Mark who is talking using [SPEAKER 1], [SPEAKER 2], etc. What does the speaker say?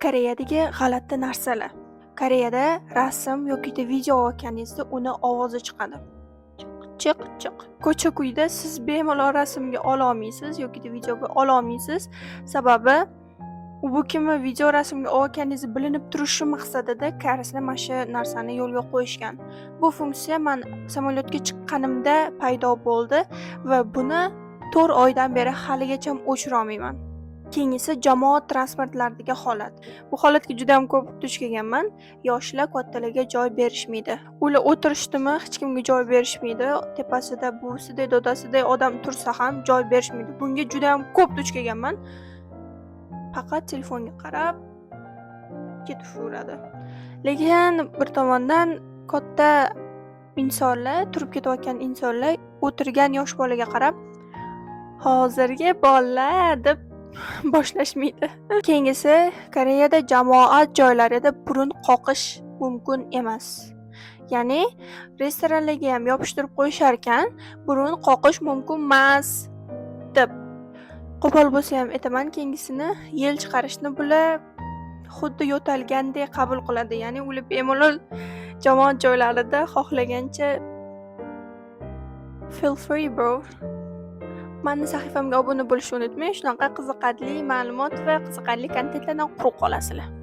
[SPEAKER 1] Koreyadagi g'alati narsalar. Koreyada rasm yoki video olganingizda uni ovozi chiqadi. Chiq, chiq, chiq. Ko'cha-ko'yda siz bemalol rasmga ololmaysiz yoki videoga ololmaysiz. Sababi u bu kimni video rasmga olayotganingiz bilinib turishi maqsadida koreyslar mana shu narsani yo'lga qo'yishgan. Bu funksiya man samolyotga chiqqanimda paydo bo'ldi va buni 4 oydan beri haligacha o'chirolmayman. Keyingisi jamoat transportlaridagi holat. Bu holatga judayam ko'p duch kelganman. Yoshlar kattalarga joy berishmaydi. Ular o'tirishdimi, hech kimga joy berishmaydi. Tepasida buvisiday, dodasiday odam tursa ham joy berishmaydi. Bunga judayam ko'p duch kelganman. Faqat telefonga qarab ketaveradi. Lekin bir tomondan katta insonlar, turib ketayotgan insonlar o'tirgan yosh bolaga qarab, "Hozirgi bolalar", deb boshlashmaydi. Keyingisi, Koreyada jamoat joylarida burun qoqish mumkin emas. Ya'ni restoranlarga ham yopishtirib qo'yisharkan, burun qoqish mumkinmas deb. Qo'pol bo'lsa ham aytaman, keyingisini, yel chiqarishni bular xuddi yo'talgandek qabul qiladi. Ya'ni ular bemalol jamoat joylarida xohlagancha. Feel free, bro. Mani sahifamga obuna bo'lishni unutmang. Shunaqa qiziqarli ma'lumot va qiziqarli kontentlardan quruq qolasizlar.